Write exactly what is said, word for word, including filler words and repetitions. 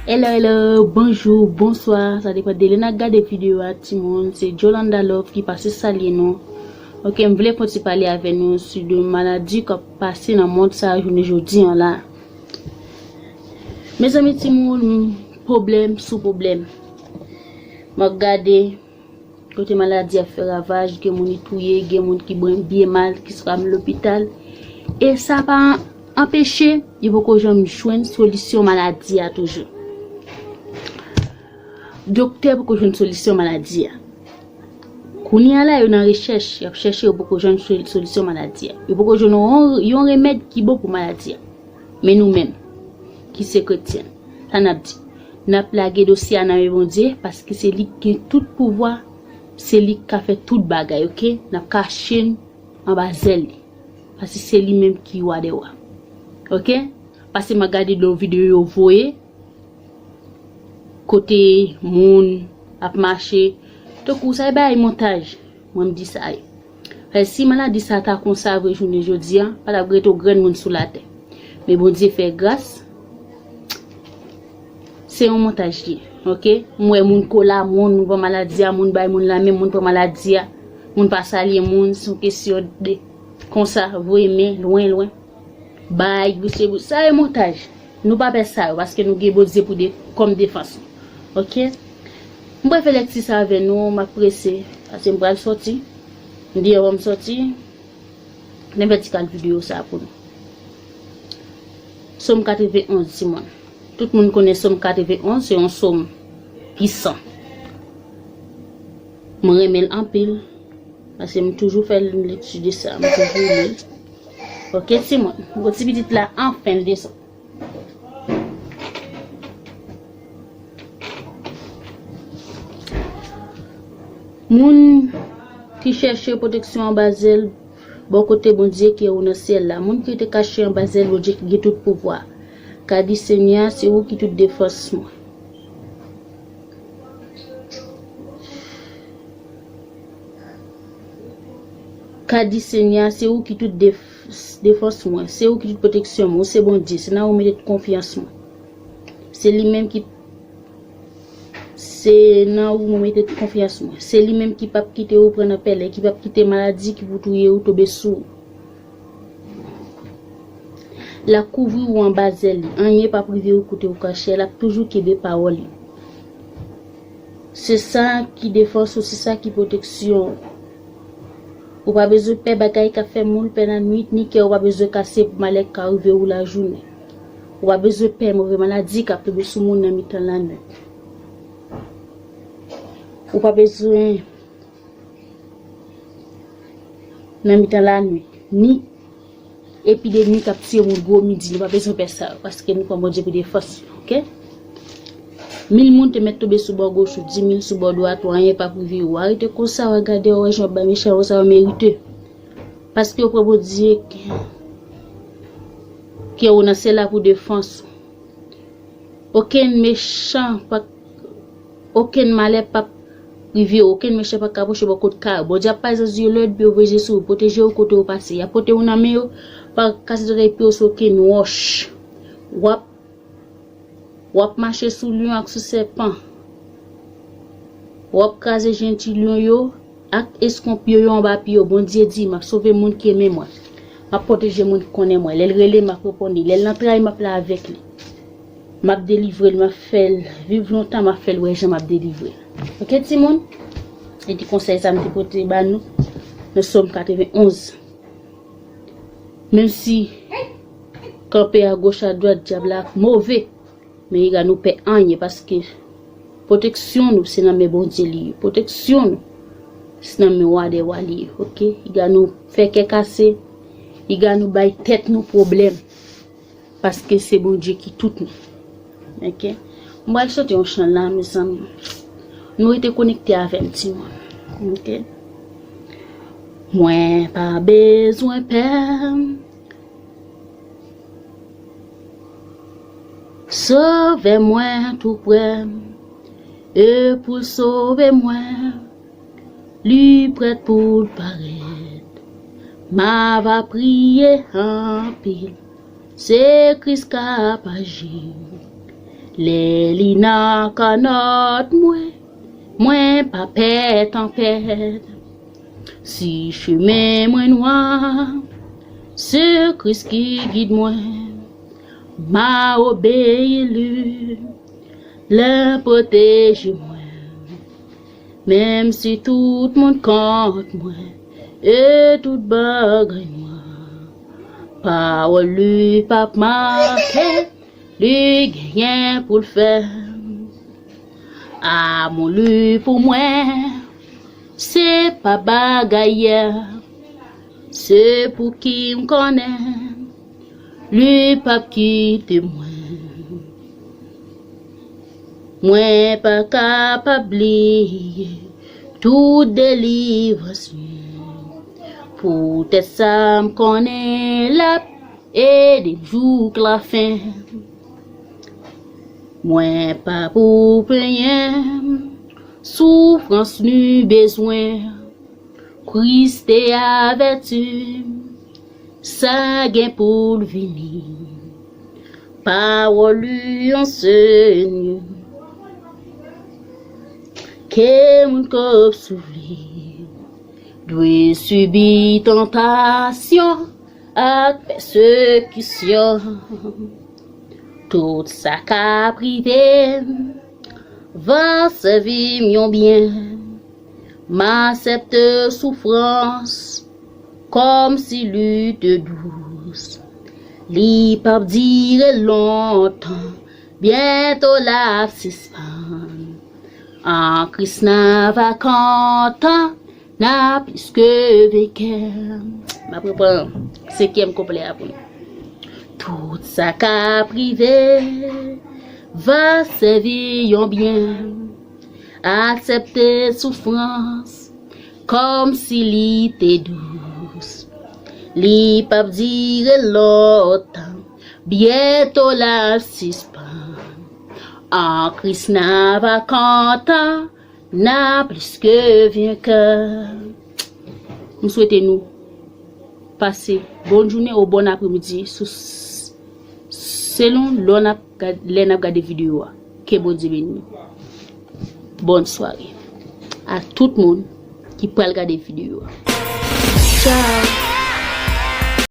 Hello, hello, bonjou, bonswa, sa depann de lè n ap gade videyo a, timoun. Se Jolanda Love ki pase salye nou. Ok, m vle fon ti pale avè nou sou de maladi k ap pase nan mond sa a jounen jodi an la. Mezanmi, timoun, pwoblèm sou pwoblèm. M ap gade kote maladi a fè ravaj, gen moun li touye, gen moun ki byen mal, ki swa lopital. E sa pa anpeche, yo poko janm jwenn solisyon maladi a toujou. Doktè poko jwenn solisyon maladi a. Kounye a la, yo nan rechèch, y ap chèche, yo poko jwenn sol-, solisyon maladi a. Yo poko jwenn yon, yon remèd ki bon pou maladi a. Men nou menm, ki se kretyen, sa n ap di? N ap lage dosye a nan men Bondye, paske se li ki gen tout pouvwa, se li ki ka fè tout bagay, ok? N ap kache n anba zèl li, paske se li menm ki wa dè wa, ok? Pase m ap gade de videyo yo voye, kote moun ap mache, tankou sa e bay montaj. Mwen m di sa ye. Paske si maladi sa ta konsa vre jounen jodi a, pa t ap ret yon grenn moun sou latè. Men Bondye fè gras, se yon montaj li ye, ok? M wè moun kola moun, moun pran maladi a, moun bay moun lamen, moun pran maladi a, moun pa salye moun, se yon kesyon de konsa, voye men, lwen, lwen. Bay, bouche, bouche. Sa e montaj. Nou pa pè sa yo, paske nou gen Bondye pou de, kòm defans nou. Ok? M pral fè lèkti sa avè nou, m ap prese, paske m pral sòti. M di avan m sòti, m fè ti kal videyo sa pou nou. Sòm katrevenn onz, timoun. Tout moun konnen Sòm katrevenn onz, se yon sòm pisan. M renmen l anpil, paske m toujou fè lèkti de sa, m toujou li l. Ok, timoun. Gwo ti pitit la, anfen, l desann. Moun ki chèche pwoteksyon anba zèl bò kote Bondye ki anwo nan syèl la. Moun ki rete kache anba zèl Bondye ki gen tout pouvwa. Ka di Senyè a, se ou ki tout defans mwen. Ka di Senyè a, se ou ki tout def-, defans mwen, se ou ki tout pwoteksyon mwen, ou se Bondye, se nan ou mwen mete tout konfyans mwen. Se li menm ki, se nan ou mwen mete tout konfyans mwen. Se li menm ki p ap kite ou pran nan pèlen, ki p ap kite maladi ki pou touye ou tonbe sou ou. L ap kouvri ou anba zèl li, anyen p ap rive ou kote ou kache a, l ap toujou kenbe pawòl li. Se sa ki defans ou, se sa ki pwoteksyon ou. Ou pa bezwen pè bagay k ap fè moun pè lannwit, ni kè ou pa bezwen kase pou malè k ka rive ou lajounen. Ou pa bezwen pè move maladi k ap tonbe sou moun nan mitan lannwit. Ou pa bezwen nan mitan lannwit, ni epidemi k ap tiye moun gwo midi, nou pa bezwen pè sa yo, paske nou pran Bondye pou defans nou, ok? Mil moun te mèt tonbe sou bò goch ou, di mil sou bò dwat ou, anyen p ap rive ou. Arete konsa, w a gade, w a wè jan w ap bay mechan yo sa yo merite. Paske w pran Bondye ki, ki anwo nan syèl la pou defans ou. Okenn mechan pa, okenn malè p ap rive w, okenn mechan pa ka pwoche bò kot kay ou. Bondye ap pase zye lòd pou yo voye je sou ou, pwoteje w kote w pase. Y ap pote w nan men yo, pa kase zòrèy pye w sou okenn wòch. W ap, w ap mache sou lyon ak sou sèpan. W ap kraze jenti lyon yo ak eskonpyo yo anba pye w. Bondye di, m ap sove moun ki renmen mwen. M ap pwoteje moun ki konnen mwen. Lè l rele, m ap reponn li. Lè l nan tray, m ap la avèk li. M ap delivre l, m ap fè l viv lontan, m ap fè l wè jan m ap delivre l. Ok, timoun? E ti konsèy sa m te pote ba nou nan Sòm katrevenn onz. Menm si kanpe agoch adwat, dyab la move, men i ka nou pè anyen, paske pwoteksyon nou se nan men Bondye li ye. Pwoteksyon nou se nan men Wa dè wa li ye, ok? I ka nou fè kè kase, i ka nou bay tèt nou pwoblèm, paske se Bondye ki tout nou. Ok? M pral chante yon chan la, mezanmi. Nou rete konekte avè m, timoun. Ok? Mwen pa bezwen pè. Sovè mwen tou prè, e pou l sove mwen, li prèt pou l parèt. M ava priye anpil, se Kris k ap aji. Lè li nan kannòt mwen, mwen pa pè tanpèt. Si chemen mwen nwa, se Kris ki gid mwen. M a obeyi li, l ap pwoteje mwen. Menm si tout moun kont mwen e tout bagay nwa, pawòl li p ap manke, li genyen pou l fè. Amou li pou mwen, se pa bagay yè, se pou ki m konnen li p ap kite mwen. Mwen pa kapab bliye tout delivrans li. Poutèt sa m konnen l ap ede m jouk lafen. Mwen pa pou plenyen m, soufrans ni bezwen. Kris te avèti m, sa gen pou l vini. Pawòl li anseye m ke moun k ap soufri dwe sibi tantasyon ak pèsekisyon. Tout sa k ap rive m va sèvi m yon byen. M aksepte soufrans kòmsi li te dous. Li p ap dire lontan, byento l ap sispann. An Kris n ava kontan, n a plis ke venkè. M ap reprann senkyèm kouplè a pou nou. Tout sa k ap rive va sèvi yon byen. Aksepte soufrans kòmsi li te dous. Li p ap dire lontan, byento l ap sispann. An Kris n ava kontan, n a plis ke venkè. M swete nou pase bòn jounen ou bòn apremidi sou s- selon lè n ap gad- lè n ap gade videyo a. Ke Bondye beni nou. Bòn sware a tout moun ki pral gade videyo a. Tchao.